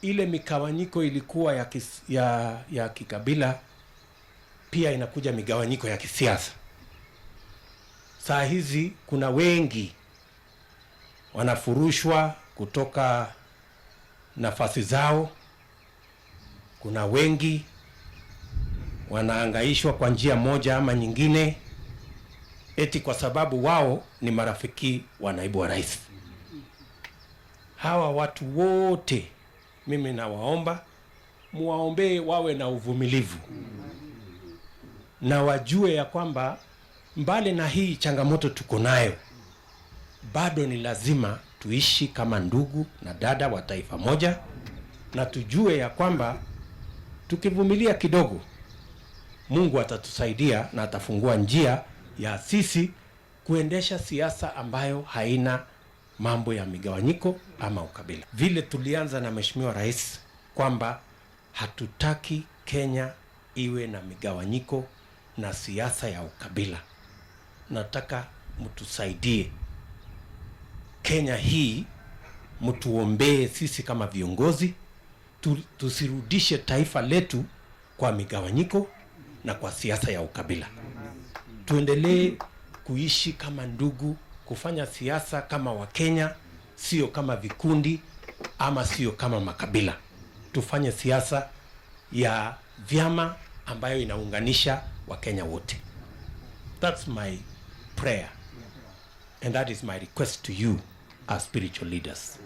Ile migawanyiko ilikuwa ya kikabila, pia inakuja migawanyiko ya kisiasa. Saa hizi kuna wengi wanafurushwa kutoka nafasi zao, kuna wengi wanaangaishwa kwa njia moja ama nyingine, eti kwa sababu wao ni marafiki wa naibu wa rais. Hawa watu wote mimi nawaomba muwaombee wawe na uvumilivu na wajue ya kwamba mbali na hii changamoto tuko nayo, bado ni lazima tuishi kama ndugu na dada wa taifa moja, na tujue ya kwamba tukivumilia kidogo, Mungu atatusaidia na atafungua njia ya sisi kuendesha siasa ambayo haina mambo ya migawanyiko ama ukabila. Vile tulianza na Mheshimiwa Rais kwamba hatutaki Kenya iwe na migawanyiko na siasa ya ukabila. Nataka mtusaidie Kenya hii, mtuombee sisi kama viongozi tusirudishe taifa letu kwa migawanyiko na kwa siasa ya ukabila. Tuendelee kuishi kama ndugu, kufanya siasa kama Wakenya, sio kama vikundi ama sio kama makabila. Tufanye siasa ya vyama ambayo inaunganisha Wakenya wote. That's my prayer and that is my request to you as spiritual leaders.